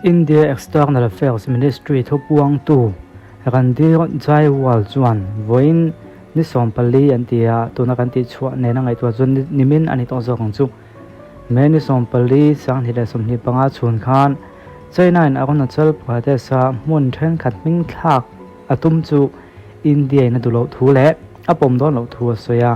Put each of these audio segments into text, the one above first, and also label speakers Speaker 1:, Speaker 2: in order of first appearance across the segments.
Speaker 1: India External Affairs Ministry thupuangtu Randhir Jaiwal chuan vawiin ni 14 an ti a, tuna kan tihchhuah nena ngaihtuah chuan nimin a ni tawh zawk ang chu. May ni 14, 2025 chhun khan China-in Arunachal Pradesh-a hmun thenkhat hming thlak a tum chu India-in a duh loh thu leh a pawm dawn loh thu a sawi a.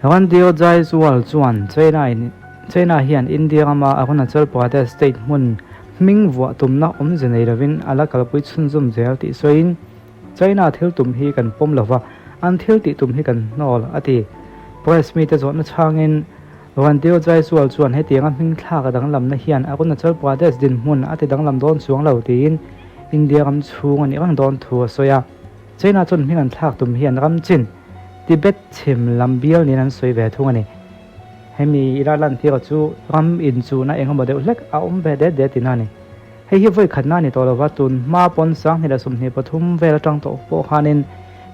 Speaker 1: Randhir Jaiswal chuan China-in China hian India rama Arunachal Pradesh state hmun hming vuah tumna awmze nei lovin a la kalpui chhunzawm zel tih sawiin, China thil tum hi kan pawm lova, an thil tih tum hi kan hnawl, a ti. Press mite zawhna chhangin Randhir Jaiswal chuan hetianga hming thlak a danglamna hian Arunachal Pradesh dinhmun a ti danglam dawn chuang lo tiin India ram chhung a nih reng dawn thu a sawi a. China chuan hming an thlak tum hian ram chin Tibet chhim lam bial niin an sawi ve thung a ni. Hemi ila lantir chu ram inchuhna engemaw deuh hlek a awm ve det det tina a ni. Hei hi vawi khatna a ni tawh lova, tun hma pawn 2023 vel atang tawh pawh khanin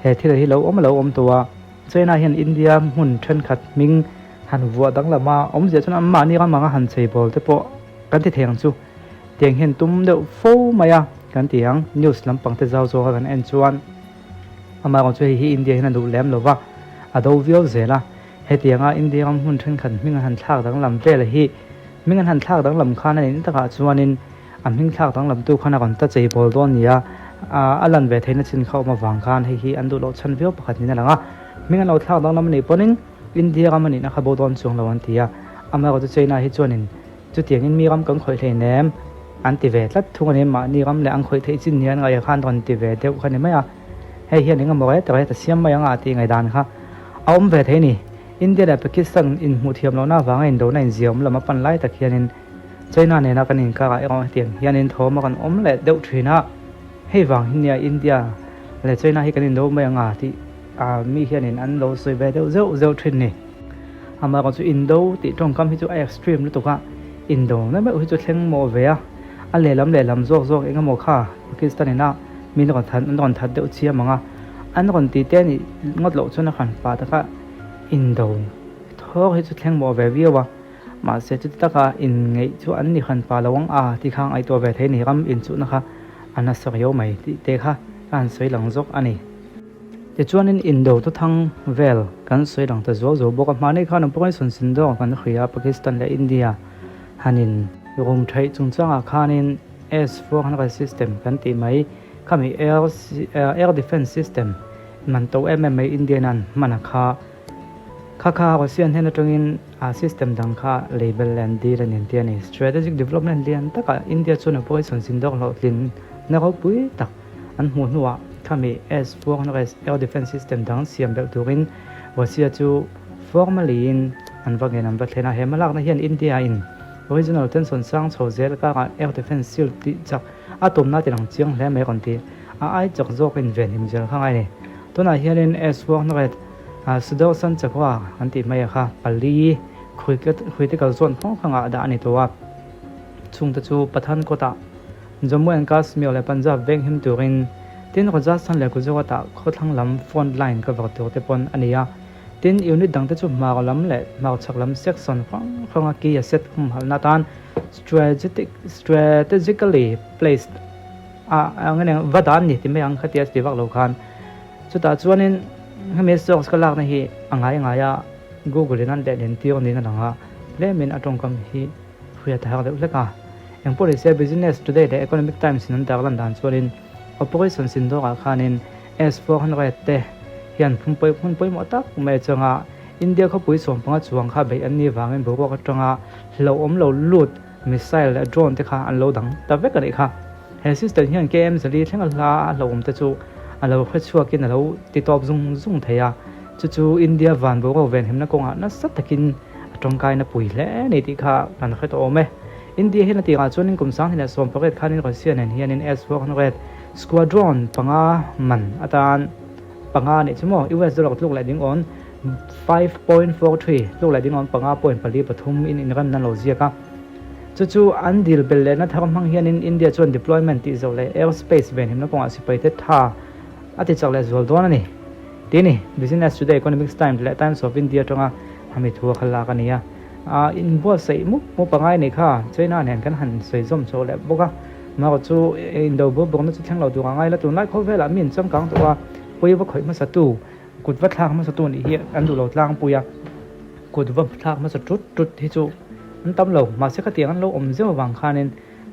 Speaker 1: he thil hi lo awm a lo awm tawh a. China hian India hmun thenkhat hming han vuah danglam a, awmzia chuan anmahni ram anga han cheibawl te pawh kan ti thei ang chu. Tiang hian tum deuh fo mai a kan ti ang, news lampang te zau zawka kan en chuan amaherawh chu hei hi India hian a duh lem lova, a do viau zel a. Hetianga India ram hmun thenkhat hming an han thlak danglam vel hi hming an han thlak danglam khan a nih takah chuanin a hming thlak danglamtu khan a rawn ta chei bawl dawn nia a lan ve theihna chin kha awm avang khan hei hi an duh loh chhan viau pakhat niin a lang a. Hming an lo thlak danglam a nih pawhin India ram a nihna kha bo dawn chuang lo an ti a, amaherawhchu China hi chuanin Chutiangin mi ram kan khawih hlei nem an ti ve tlat thung a ni. Mahni ram leh an khawih theih chin ni an ngaih khan rawn ti ve deuh kha ni mai a. Hei hian engemaw rel tak rel ta siam mai anga tih ngaihdan kha a awm ve thei a ni. India leh Pakistan inhmuh thiam lohna avanga indona inziahawm lam a pan lai tak hianin China nena kan inkarah erawh hetiang hianin thawm a rawn awm leh deuh thin a. Hei vang hi nia India leh China hi kan indo mai anga tih mi hianin an lo sawi ve deuh zeuh zeuh thin ni. Amaherawhchu chu indo tih tawngkam hi chu a extreme lutuk a, indo na meuh hi chu thleng mawh ve a, a lehlam lehlam zawk zawk eng emaw kha Pakistan ina min rawn that an rawn that deuh chiam ang a, an rawn ti te nih ngawt loh chuan a hran pah taka indo thawk hi chu thleng mawh ve viau a, mahse chuti taka inngeih chu an ni hran pah lo ang a tih kha ngaihtuah ve thei a ni, ram inchuhna kha a nasa riau mai tih te kha ka han sawi lang zawk a ni. Tichuanin Indo thuthang vel kan sawi lang ta zuau zuau bawk a, hmanei khan Operation Sindoor kan hria a, Pakistan leh India hanin rum theih chungchangah khanin S-400 system kan tih mai khami air air defence system man to em em mai India in an hman a kha kha kha Russian hnen atangin a system dang kha label leh an deal a ni an ti a ni. Strategic development lian takah India chuan Operation Sindoor hlawhtlin na ropui tak An hmuh hnuah khami S-400 air defence system dang siam belh turin Russia chu formally in an va ngen an va thlen a. He hmalakna hian India in regional tension sang chho zel karah air defence shield tih chak a tumna ti lang chiang hle mai rawn ti. A ai chak zawk in venhim zel kha ngai a ni. Tunah hianin S-400 Sudarshan Chakra an tih mai a kha pali critical zone hrang hrangah dah a ni tawh a. Chungte chu Pathankot-ah Jammu and Kashmir leh Punjab veng him turin tin Rajasthan leh Gujarat-ah khawthlang lam front line cover tur te pawn a ni a. Tin, unit dangte chu hmar lam leh hmarchhak lam section hrang hranga key asset humhalhna atan strategic strategically placed a eng eng va dan ni ti mai ang kha tia ti vak lo khan. Chutah chuanin hemi source ka lakna hi a ngai ngai a Google in an lehlin tir niin a lang a, tlemin a tawngkam hi Hriat a har deuh hlek a. Engpawh ni se Business Today leh Economic Times in an darlan dan chuanin Operation Sindoor-ah khanin S-400 te hian phunpawih hmun pawimawh tak mai atanga India khawpui sawmpanga chuang kha beih an nih vangin boruak atanga hlauhawm lo lut missile leh drone te kha an lo dang ta vek a nih kha. He system hian KM zali thlenga hla a hlauhawm te chu a lo hrechhuakin a lo ti tawp zung zung thei a, chu chu India van boruak venhimna kawngah nasa takin A tawngkaina pui hle a ni tih kha kan hre tawh awm e. India hian a tirah chuanin kum 2018 khanin Russia nen hianin S-400 squadron panga man atan panga a nih chu maw US dollar tluk leh ding awn 5.43 tluk leh ding awn panga point pali pathum in inremna an lo ziak a. Chu chu an dil belh lehna thar hmang hianin India chuan deployment tih zawh leh airspace venhimna kawngah sipaite tha a ti chak leh zual dawn a ni. Tih a ni. Business Today, Economics Times leh Times of India atanga hami thu a kha lak a ni a. A inbuatsaih mup mup a ngai a nih kha, China nen kan han sawi zawm chho leh bawk a. Marawh chu indo bur burna chu thleng lo tur a ngai la, tunlai khawvelah mi inchangkang tawh a, pawi va khawih hmasa tu, kut va thlak hmasa tu nih hi an duh lo tlangpui a, kut va thlak hmasa tut tut hi chu an tam lo. Mahse khatiang an lo awm zeuh avang khanin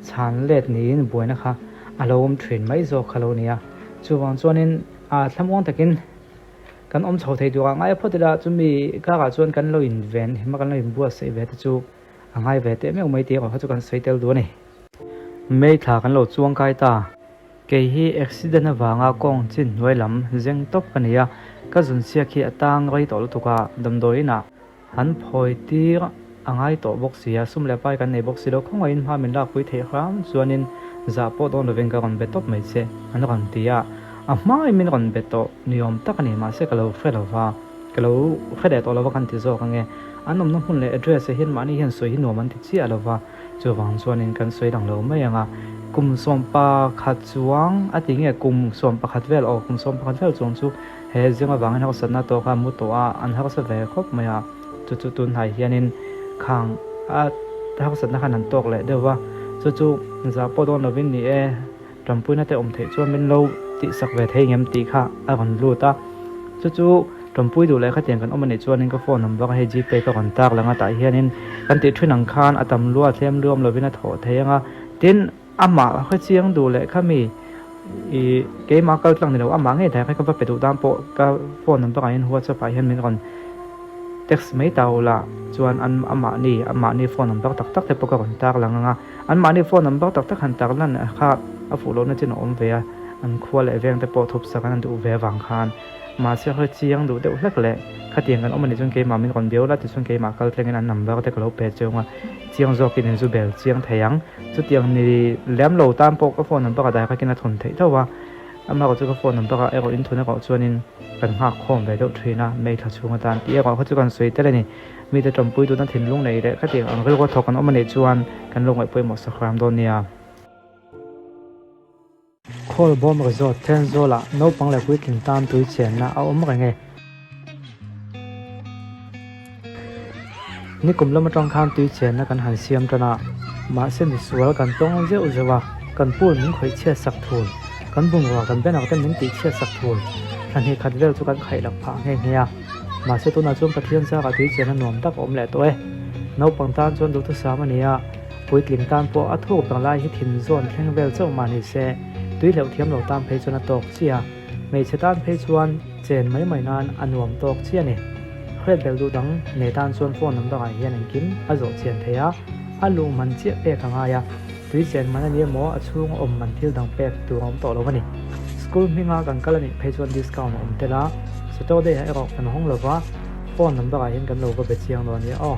Speaker 1: chhan let niin buaina kha a lo awm thin mai zawk kha lo ni a. Chuvang chuanin a thlamuang takin Kan awm chho thei tur a ngai a phawt ila, chumi karah chuan kan lo inven him a, kan lo inbuatsaih ve te chu a ngai ve teh meuh mai tih erawh kha chu kan sawi tel duh a ni. May thla kan lo chuang kai ta. Kei hi accident avanga kawng chin hnuai lam zeng tawp ka ni a, ka zunsiak hi a tang rei tawh lutuk a, damdawiin ah An phawi tir a ngai tawh bawk si a, sum leh pai kan nei bawk si lo, khawngaihin hma min lakpui theih hram chuanin zah pawh dawn lovin ka rawn be tawp mai che an rawn ti a, a hmain min rawn be tawh ni awm tak a ni, mahse ka lo hre lo va, ka lo hre leh tawh lo va kan ti zawk ange, an awmna hmun leh address ah hian mahni hian sawi hi nuam an ti chiah lo va, chuvang chuanin kan sawi lang lo mai ang a, kum 11 chuang a ti nge kum 11 vel aw kum 11 vel chuang chu He zing avangin harsatna tawk a mu tawh a, an harsa ve khawp mai a, chu chu tunhnai hianin khang a harsatna khan an tawk leh deuh va, chu chu zah pawh dawn lovin ni e, tanpuina te awm theih chuan min lo tihsak ve thei ngem tih kha a rawn lut a, chu chu tanpui duh leh khatiang kan awm a nih chuanin ka phone number hei gpay ka rawn tar lang a, tah hianin kan tih thin ang khan a tam lua thlem luam lovin a thawh thei ang a, tin. Amah hre chiang duh leh kha mi i keimah kal tlang ni lo, amah ngei daih kha ka va pe duh dan pawh ka phone number ah hian whatsapp ah hian min rawn text mai ta ula chuan an amahni amahni phone number tak tak te pawh ka rawn tar lang ang a, anmahni phone number tak tak han tar lan kha a fuh lohna chin a awm ve a, an khua leh veng te pawh thup sak an duh ve avang khan. Mahse hawi chiang duh deuh hlek leh khatiang kan awm a nih chuan keimah min rawn biau la tichuan keimah kal thlengin an number te ka lo pe cheu ang a, chiang zawkin in zu bel chiang thei ang. Chutiang ni lem lo tan pawh ka phone number ah dairakin a thawn theih tho a, amaherawh chu ka phone number ah erawh in thawn erawh chuanin kan nghak khawm ve deuh thin a, May thla chhung atan tih erawh kha chu kan sawi tel a ni. Mite tawmpui duhna thinlung nei leh khatiang ang rilru thawk an awm a nih chuan kan lo ngaih pawimawh sak ram dawn nia. Khawlbawm Resort Thenzawl-ah naupang leh puitling tan tui chenna a awm reng e. Nikum lam atang khan tui chenna kan han siam tan a, mahse misual kan tawng zeuh zeuh a, kan pool min khawih chhiat sak thul, kan bungrua kan banner te min tih chhiat sak thul, thla hnih khat vel chu kan khaih lak phah nghe nghe a. Mahse tunah chuan Pathian zarah tui chenna nuam tak a awm leh tawh e. Naupang tan chuan duhthusam a ni a. Puitling tan pawh a thuk dang lai hi thin zawn thleng vel chauh mah ni se, tui hleuh thiam lo tan phei chuan a tawk chiah a, hmeichhe tan phei chuan chen mai mai nan a nuam tawk chiah a ni. Hriat belh duh dang nei tan chuan phone number ah hian engkim a zawh chian thei a, a luh man chiah pek a ngai a, tui chen man a ni emaw a chhung a awm man thil dang pek tur a awm tawh lo a ni. School hminga kan kal a nih phei chuan discount a awm tel a, Saturday ah erawh kan hawng lo va, phone number ah hian kan lo va be chiang dawn nia aw.